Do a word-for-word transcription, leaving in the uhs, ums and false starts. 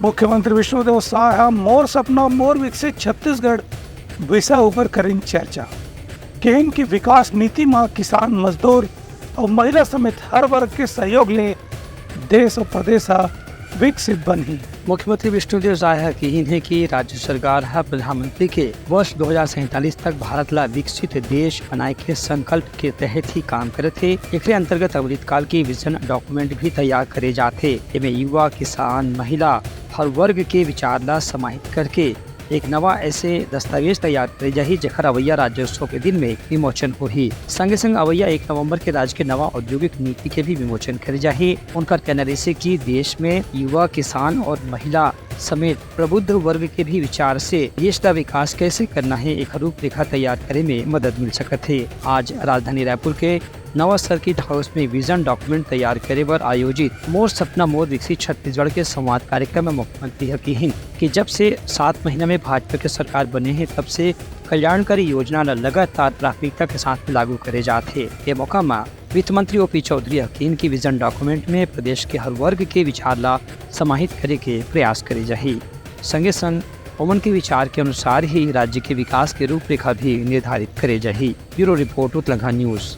मुख्यमंत्री विष्णुदेव साय ह मोर सपना मोर विकसित छत्तीसगढ़ विषय ऊपर करिन चर्चा। कहिन कि विकास नीति म किसान, मजदूर अउ महिला समेत हर वर्ग के सहयोग ले देश अउ प्रदेश ह विकसित बनही। मुख्यमंत्री विष्णुदेव साय ह कहिन हे कि राज्य सरकार ह प्रधानमंत्री के वर्ष दो हज़ार सैंतालीस तक भारत ला विकसित देश बनाए के संकल्प के तहत ही काम करत हे। एकरे अंतर्गत अमृतकाल के विजन डॉक्यूमेंट भी तैयार करे जात हे। एमे युवा, किसान, महिला, हर वर्ग के विचार ला समाहित करके एक नवा ऐसे दस्तावेज तैयार करे जाही, जेकर अवैया राज्योत्सव के दिन में विमोचन होही। संगे संग अवैया एक नवंबर के राज्य के नवा औद्योगिक नीति के भी विमोचन करे जाही। उनकर कहना रहिसे कि देश में युवा, किसान और महिला समेत प्रबुद्ध वर्ग के भी विचार से देश का विकास कैसे करना है, एक रूपरेखा तैयार करे में मदद मिल सकत हे। आज राजधानी रायपुर के नवा सर्किट हाउस में विजन डॉक्यूमेंट तैयार करे बर आयोजित मोर सपना मोर विकसित छत्तीसगढ़ के संवाद कार्यक्रम में मुख्यमंत्री ह किहिन कि जब से सात महीना में भाजपा के सरकार बने हे, तब से कल्याणकारी योजना ल लगातार प्राथमिकता के साथ लागू करे जात हे। ये मौका म वित्त मंत्री ओपी चौधरी ह किहिन कि विजन डॉक्यूमेंट में प्रदेश के हर वर्ग के विचार ला समाहित करे के प्रयास करे जाही। संगे संग ओमन के विचार के अनुसार ही राज्य के विकास के रूपरेखा भी निर्धारित करे जाही। Bureau report, Utlangha news.